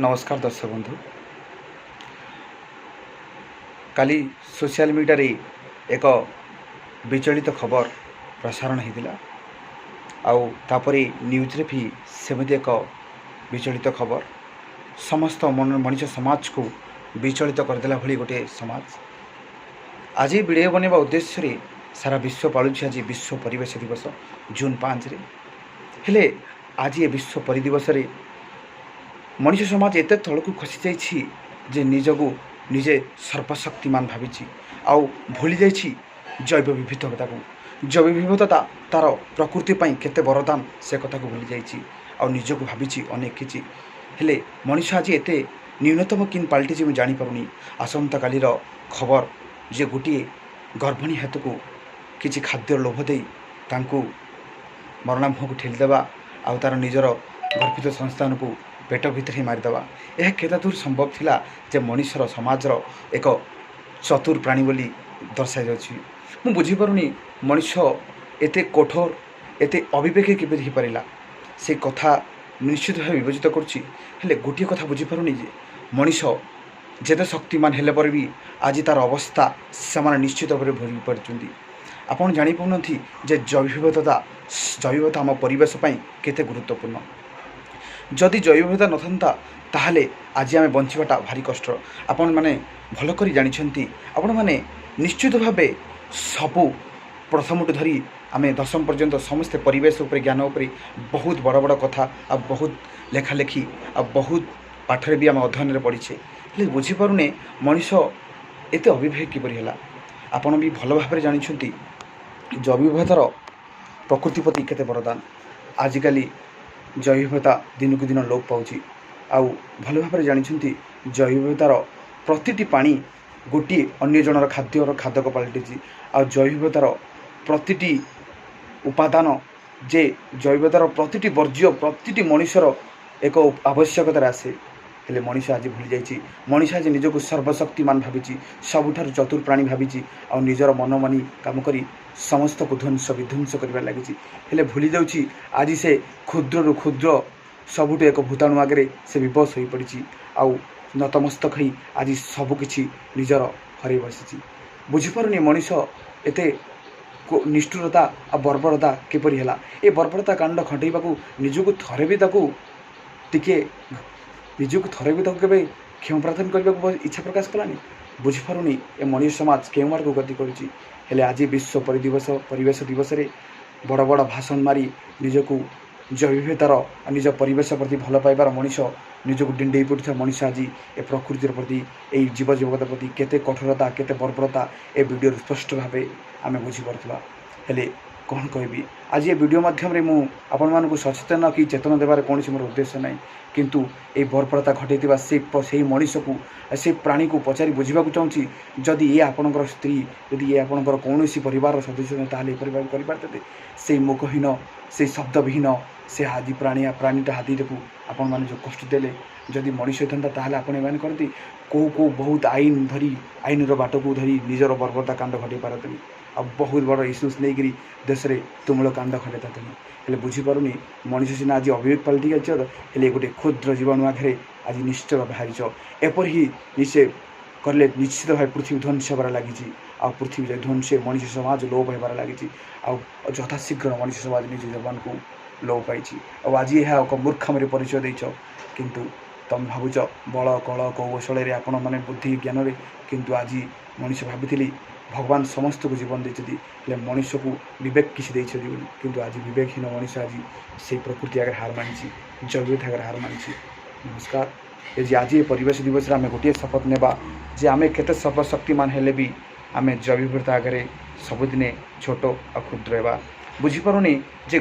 ନମସ୍କାର ଦର୍ଶକ ବନ୍ଧୁ। କାଲି ସୋସିଆଲ ମିଡ଼ିଆରେ ଏକ ବିଚଳିତ ଖବର ପ୍ରସାରଣ ହୋଇଥିଲା ଆଉ ତାପରେ ନ୍ୟୁଜ୍ରେ ବି ସେମିତି ଏକ ବିଚଳିତ ଖବର ସମସ୍ତ ମଣିଷ ସମାଜକୁ ବିଚଳିତ କରିଦେଲା ଭଳି ଗୋଟିଏ ସମାଜ। ଆଜି ଭିଡ଼ିଓ ବନେଇବା ଉଦ୍ଦେଶ୍ୟରେ, ସାରା ବିଶ୍ୱ ପାଳୁଛି ଆଜି ବିଶ୍ୱ ପରିବେଶ ଦିବସ ଜୁନ୍ 5ରେ। ହେଲେ ଆଜି ଏ ବିଶ୍ୱ ପରିଦିବସରେ ମଣିଷ ସମାଜ ଏତେ ତଳକୁ ଖସିଯାଇଛି ଯେ ନିଜକୁ ନିଜେ ସର୍ବଶକ୍ତିମାନ ଭାବିଛି ଆଉ ଭୁଲି ଯାଇଛି ଜୈବ ବିବିଧତାକୁ। ଜୈବ ବିବିଧତା ତା'ର ପ୍ରକୃତି ପାଇଁ କେତେ ବରଦାନ, ସେ କଥାକୁ ଭୁଲି ଯାଇଛି ଆଉ ନିଜକୁ ଭାବିଛି ଅନେକ କିଛି। ହେଲେ ମଣିଷ ଆଜି ଏତେ ନ୍ୟୁନତମ କିନ୍ ପାଲଟିଛି, ମୁଁ ଜାଣିପାରୁନି। ଆସନ୍ତାକାଲିର ଖବର ଯେ ଗୋଟିଏ ଗର୍ଭିଣୀ ହାତକୁ କିଛି ଖାଦ୍ୟର ଲୋଭ ଦେଇ ତାଙ୍କୁ ମରଣ ମୁହଁକୁ ଠେଲିଦେବା ଆଉ ତା'ର ନିଜର ଗର୍ଭିତ ସନ୍ତାନକୁ ପେଟ ଭିତରେ ହିଁ ମାରିଦେବା, ଏହା କେତେ ଦୂର ସମ୍ଭବ ଥିଲା ଯେ ମଣିଷର ସମାଜର ଏକ ଚତୁର ପ୍ରାଣୀ ବୋଲି ଦର୍ଶାଯାଉଛି? ମୁଁ ବୁଝିପାରୁନି, ମଣିଷ ଏତେ କଠୋର, ଏତେ ଅବିବେକୀ କିପରି ହେଇପାରିଲା? ସେ କଥା ନିଶ୍ଚିତ ଭାବେ ବିବେଚିତ କରୁଛି। ହେଲେ ଗୋଟିଏ କଥା ବୁଝିପାରୁନି ଯେ ମଣିଷ ଯେତେ ଶକ୍ତିମାନ ହେଲେ ପରେ ବି ଆଜି ତା'ର ଅବସ୍ଥା ସେମାନେ ନିଶ୍ଚିତ ଭାବରେ ଭୋଗି ପାରୁଛନ୍ତି। ଆପଣ ଜାଣିପାରୁନାହାନ୍ତି ଯେ ଜୈବ ବିବିଧତା ଆମ ପରିବେଶ ପାଇଁ କେତେ ଗୁରୁତ୍ୱପୂର୍ଣ୍ଣ। ଯଦି ଜୈବ ବିବିଧତା ନଥାନ୍ତା, ତାହେଲେ ଆଜି ଆମେ ବଞ୍ଚିବାଟା ଭାରି କଷ୍ଟ। ଆପଣମାନେ ଭଲ କରି ଜାଣିଛନ୍ତି। ଆପଣମାନେ ନିଶ୍ଚିତ ଭାବେ ସବୁ ପ୍ରଥମଠୁ ଧରି ଆମେ ଦଶମ ପର୍ଯ୍ୟନ୍ତ ସମସ୍ତେ ପରିବେଶ ଉପରେ, ଜ୍ଞାନ ଉପରେ ବହୁତ ବଡ଼ ବଡ଼ କଥା ଆଉ ବହୁତ ଲେଖାଲେଖି ଆଉ ବହୁତ ପାଠରେ ବି ଆମେ ଅଧ୍ୟୟନରେ ପଢ଼ିଛେ। ହେଲେ ବୁଝିପାରୁନେ, ମଣିଷ ଏତେ ଅବିବେକ କିପରି ହେଲା? ଆପଣ ବି ଭଲ ଭାବରେ ଜାଣିଛନ୍ତି ଜୈବ ବିବିଧତାର ପ୍ରକୃତି ପ୍ରତି କେତେ ବରଦାନ। ଆଜିକାଲି ଜୈବ ବିବିଧତା ଦିନକୁ ଦିନ ଲୋପ ପାଉଛି। ଆଉ ଭଲ ଭାବରେ ଜାଣିଛନ୍ତି, ଜୈବ ବିବିଧତାର ପ୍ରତିଟି ପ୍ରାଣୀ ଗୋଟିଏ ଅନ୍ୟ ଜଣର ଖାଦ୍ୟର ଖାଦକ ପାଲଟିଛି। ଆଉ ଜୈବ ବିବିଧତାର ପ୍ରତିଟି ଉପାଦାନ ଯେ ଜୈବ ବିବିଧତାର ପ୍ରତିଟି ବର୍ଜ୍ୟ ପ୍ରତିଟି ମଣିଷର ଏକ ଆବଶ୍ୟକତାରେ ଆସେ। ହେଲେ ମଣିଷ ଆଜି ଭୁଲି ଯାଇଛି। ମଣିଷ ଆଜି ନିଜକୁ ସର୍ବଶକ୍ତିମାନ ଭାବିଛି, ସବୁଠାରୁ ଚତୁର ପ୍ରାଣୀ ଭାବିଛି ଆଉ ନିଜର ମନମାନି କାମ କରି ସମସ୍ତକୁ ଧ୍ୱଂସ ବିଧ୍ୱଂସ କରିବାରେ ଲାଗିଛି। ହେଲେ ଭୁଲି ଯାଉଛି, ଆଜି ସେ କ୍ଷୁଦ୍ରରୁ କ୍ଷୁଦ୍ର ସବୁଠୁ ଏକ ଭୂତାଣୁ ଆଗରେ ସେ ବିବଶ ହୋଇପଡ଼ିଛି ଆଉ ନତମସ୍ତକ ହୋଇ ଆଜି ସବୁକିଛି ନିଜର ହରାଇ ବସିଛି। ବୁଝିପାରୁନି, ମଣିଷ ଏତେ ନିଷ୍ଠୁରତା ଆଉ ବର୍ବରତା କିପରି ହେଲା? ଏ ବର୍ବରତା କାଣ୍ଡ ଘଟେଇବାକୁ ନିଜକୁ ଥରେ ବି ତାକୁ ଟିକେ ନିଜକୁ ଥରେ ବି ତାକୁ କେବେ କ୍ଷମା ପ୍ରାର୍ଥନା କରିବାକୁ ଇଚ୍ଛା ପ୍ରକାଶ କଲାନି। ବୁଝିପାରୁନି, ଏ ମଣିଷ ସମାଜ କେଉଁ ଆଡ଼କୁ ଗତି କରୁଛି? ହେଲେ ଆଜି ବିଶ୍ୱ ପରିବେଶ ଦିବସରେ ବଡ଼ ବଡ଼ ଭାଷଣ ମାରି ନିଜକୁ ଜୈବ ବିବିଧତାର, ନିଜ ପରିବେଶ ପ୍ରତି ଭଲ ପାଇବାର ମଣିଷ, ନିଜକୁ ଡିଣ୍ଡେଇ ପଡ଼ୁଥିବା ମଣିଷ ଆଜି ଏ ପ୍ରକୃତିର ପ୍ରତି, ଏଇ ଜୀବଜଗତ ପ୍ରତି କେତେ କଠୋରତା, କେତେ ବର୍ବରତା, ଏ ଭିଡ଼ିଓରୁ ସ୍ପଷ୍ଟ ଭାବେ ଆମେ ବୁଝିପାରୁଥିବା। ହେଲେ କ'ଣ କହିବି, ଆଜି ଏ ଭିଡ଼ିଓ ମାଧ୍ୟମରେ ମୁଁ ଆପଣମାନଙ୍କୁ ସଚେତନ କି ଚେତନା ଦେବାର କୌଣସି ମୋର ଉଦ୍ଦେଶ୍ୟ ନାହିଁ। କିନ୍ତୁ ଏଇ ବର୍ବରତା ଘଟେଇଥିବା ସେଇ ମଣିଷକୁ, ସେଇ ପ୍ରାଣୀକୁ ପଚାରି ବୁଝିବାକୁ ଚାହୁଁଛି, ଯଦି ଇଏ ଆପଣଙ୍କର ସ୍ତ୍ରୀ, ଯଦି ଇଏ ଆପଣଙ୍କର କୌଣସି ପରିବାରର ସଦସ୍ୟ, ତାହେଲେ ଏପରି ଭାବେ କରିପାରିଥାନ୍ତେ? ସେଇ ମୁଖହୀନ, ସେଇ ଶବ୍ଦବିହୀନ ସେ ଆଦି ପ୍ରାଣୀଟା, ହାତୀଟାକୁ ଆପଣମାନେ ଯେଉଁ କଷ୍ଟ ଦେଲେ, ଯଦି ମଣିଷ ହେଇଥାନ୍ତା, ତାହେଲେ ଆପଣ ଏମାନେ କରନ୍ତି? କେଉଁ କେଉଁ ବହୁତ ଆଇନ ଧରି, ଆଇନର ବାଟକୁ ଧରି ନିଜର ବର୍ବରତା କାଣ୍ଡ ଘଟେଇ ପାରନ୍ତେନି ଆଉ ବହୁତ ବଡ଼ ଇସ୍ୟୁସ୍ ନେଇକରି ଦେଶରେ ତୁମୁଳ କାଣ୍ଡ ଘଟେଇଥାନ୍ତେନି। ହେଲେ ବୁଝିପାରୁନି, ମଣିଷ ସିନା ଆଜି ଅବିବେକ ପାଲଟି ଯାଇଛି, ହେଲେ ଗୋଟେ କ୍ଷୁଦ୍ର ଜୀବାଣୁ ଆଗରେ ଆଜି ନିଶ୍ଚିତ ଭାବେ ହାରିଛ। ଏପରି ହିଁ ନିଶ୍ଚୟ କଲେ ନିଶ୍ଚିତ ଭାବେ ପୃଥିବୀ ଧ୍ୱଂସ ହେବାରେ ଲାଗିଛି। ଆଉ ପୃଥିବୀ ଯଦି ଧ୍ୱଂସ, ମଣିଷ ସମାଜ ଲୋପ ହେବାରେ ଲାଗିଛି। ଆଉ ଯଥାଶୀଘ୍ର ମଣିଷ ସମାଜ ନିଜ ଜୀବନକୁ ଲୋପ ପାଇଛି। ଆଉ ଆଜି ଏହା ଏକ ମୂର୍ଖାମିରେ ପରିଚୟ ଦେଇଛ। କିନ୍ତୁ ତମେ ଭାବୁଛ ବଳ କଳ କୌଶଳରେ, ଆପଣମାନେ ବୁଦ୍ଧି ଜ୍ଞାନରେ। କିନ୍ତୁ ଆଜି ମଣିଷ ଭାବିଥିଲି ଭଗବାନ ସମସ୍ତଙ୍କୁ ଜୀବନ ଦେଇଛନ୍ତି, ହେଲେ ମଣିଷକୁ ବିବେକ କିଛି ଦେଇଛନ୍ତି ବୋଲି। କିନ୍ତୁ ଆଜି ବିବେକହୀନ ମଣିଷ ଆଜି ସେଇ ପ୍ରକୃତି ଆଗରେ ହାର ମାନିଛି, ଜୈବିକ ଆଗରେ ହାର ମାନିଛି। ନମସ୍କାର। ଏ ଯେ ଆଜି ଏ ପରିବେଶ ଦିବସରେ ଆମେ ଗୋଟିଏ ଶପଥ ନେବା ଯେ ଆମେ କେତେ ସର୍ବଶକ୍ତିମାନ ହେଲେ ବି ଆମେ ଜୈବ ବିବିଧତା ଆଗରେ ସବୁଦିନେ ଛୋଟ ଆଉ କ୍ଷୁଦ୍ର ହେବା। ବୁଝିପାରୁନି ଯେ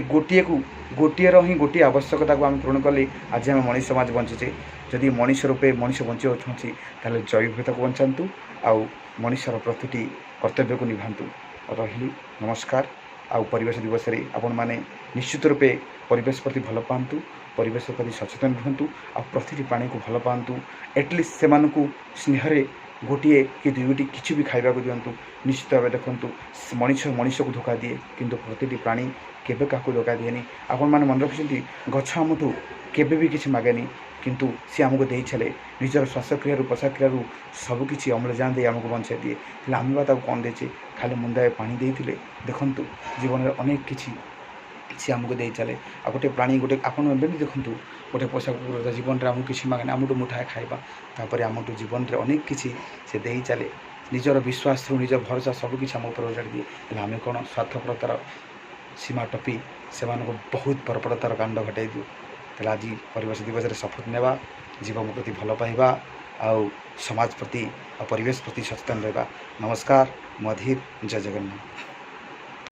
ଗୋଟିଏର ହିଁ ଗୋଟିଏ ଆବଶ୍ୟକତାକୁ ଆମେ ପୂରଣ କଲେ ଆଜି ଆମେ ମଣିଷ ସମାଜ ବଞ୍ଚିଛେ। ଯଦି ମଣିଷ ରୂପେ ମଣିଷ ବଞ୍ଚିବାକୁ ଚାହୁଁଛି, ତାହେଲେ ଜୈବ ବିବିଧତାକୁ ବଞ୍ଚାନ୍ତୁ ଆଉ ମଣିଷର ପ୍ରତିଟି କର୍ତ୍ତବ୍ୟକୁ ନିଭାନ୍ତୁ। ରହିଲି, ନମସ୍କାର। ଆଉ ପରିବେଶ ଦିବସରେ ଆପଣମାନେ ନିଶ୍ଚିତ ରୂପେ ପରିବେଶ ପ୍ରତି ଭଲ ପାଆନ୍ତୁ, ପରିବେଶ ପ୍ରତି ସଚେତନ ରୁହନ୍ତୁ ଆଉ ପ୍ରତିଟି ପ୍ରାଣୀକୁ ଭଲ ପାଆନ୍ତୁ। ଆଟଲିଷ୍ଟ ସେମାନଙ୍କୁ ସ୍ନେହରେ ଗୋଟିଏ କି ଦୁଇଟି କିଛି ବି ଖାଇବାକୁ ଦିଅନ୍ତୁ। ନିଶ୍ଚିତ ଭାବେ ଦେଖନ୍ତୁ, ମଣିଷ ମଣିଷକୁ ଧୋକା ଦିଏ, କିନ୍ତୁ ପ୍ରତିଟି ପ୍ରାଣୀ କେବେ କାହାକୁ ଧୋକା ଦିଏନି। ଆପଣମାନେ ମନେ ରଖିଛନ୍ତି, ଗଛ ଆମଠୁ କେବେ ବି କିଛି ମାଗେନି। କିନ୍ତୁ ସିଏ ଆମକୁ ଦେଇଚାଲେ। ନିଜର ଶ୍ୱାସକ୍ରିୟାରୁ, ପ୍ରଶ୍ୱାସକ୍ରିୟାରୁ ସବୁକିଛି ଅମ୍ଳଜାନ ଦେଇ ଆମକୁ ବଞ୍ଚାଇ ଦିଏ। ହେଲେ ଆମେ ବା ତାକୁ କ'ଣ ଦେଇଛେ? ଖାଲି ମୁନ୍ଦାଏ ପାଣି ଦେଇଥିଲେ। ଦେଖନ୍ତୁ, ଜୀବନରେ ଅନେକ କିଛି ସିଏ ଆମକୁ ଦେଇ ଚାଲେ। ଆଉ ଗୋଟେ ପ୍ରାଣୀ, ଗୋଟେ ଆପଣ ଏବେ ବି ଦେଖନ୍ତୁ, ଗୋଟେ ପୋଷା କୁକୁର ତା ଜୀବନରେ ଆମକୁ କିଛି ମାଗେନା, ଆମଠୁ ମୁଠାଏ ଖାଇବା, ତାପରେ ଆମଠୁ ଜୀବନରେ ଅନେକ କିଛି ସେ ଦେଇ ଚାଲେ। ନିଜର ବିଶ୍ୱାସରୁ ନିଜ ଭରସା ସବୁକିଛି ଆମ ଉପରେ ଅଜାଡ଼ି ଦିଏ। ହେଲେ ଆମେ କ'ଣ ସ୍ୱାର୍ଥପରତାର ସୀମା ଟପି ସେମାନଙ୍କୁ ବହୁତ ବର୍ବରତାର କାଣ୍ଡ ଘଟାଇ ଦିଉ। ତାହେଲେ ଆଜି ପରିବେଶ ଦିବସରେ ଶପଥ ନେବା, ଜୀବନ ପ୍ରତି ଭଲ ପାଇବା ଆଉ ସମାଜ ପ୍ରତି ଆଉ ପରିବେଶ ପ୍ରତି ସଚେତନ ରହିବା। ନମସ୍କାର, ମୁଁ ଅଧୀର, ଜୟ ଜଗନ୍ନାଥ।